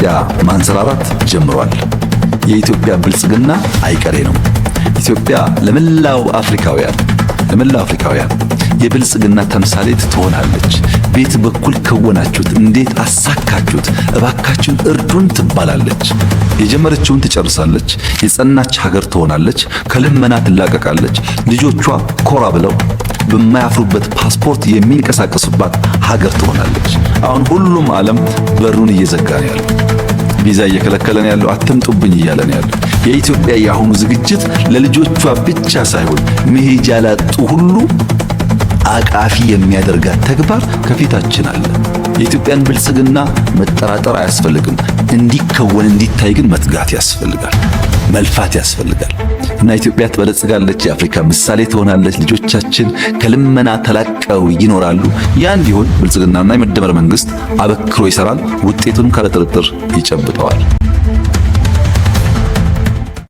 የኢትዮጵያ ማንሰራራት ጀምሯል። የኢትዮጵያ ብልጽግና አይቀሬ ነው። ኢትዮጵያ ለመላው አፍሪካውያን የብልጽግና ተምሳሌት ትሆናለች። ቤት በኩል ከወናችሁት፣ እንዴት አሳካችሁት፣ እባካችሁን እርዱን ትባላለች። የጀመረችውን ትጨርሳለች። የጸናች ሀገር ትሆናለች። ከልመና ትላቀቃለች። ልጆቿ ኮራ ብለው በማያፍሩበት ፓስፖርት የሚንቀሳቀሱባት ሀገር ትሆናለች። አሁን ሁሉም ዓለም በሩን እየዘጋ ነው ያለው። ቪዛ እየከለከለ ነው ያለው። አትምጡብኝ እያለ ነው ያለው። የኢትዮጵያ የአሁኑ ዝግጅት ለልጆቿ ብቻ ሳይሆን መሄጃ ላጡ ሁሉ አቃፊ የሚያደርጋት ተግባር ከፊታችን አለ። የኢትዮጵያን ብልጽግና መጠራጠር አያስፈልግም። እንዲከወን እንዲታይ ግን መትጋት ያስፈልጋል፣ መልፋት ያስፈልጋል። እና ኢትዮጵያ ትበለጽጋለች፣ የአፍሪካ ምሳሌ ትሆናለች። ልጆቻችን ከልመና ተላቀው ይኖራሉ። ያ እንዲሆን ብልጽግናና የመደመር መንግስት አበክሮ ይሰራል። ውጤቱንም ካለ ጥርጥር ይጨብጠዋል።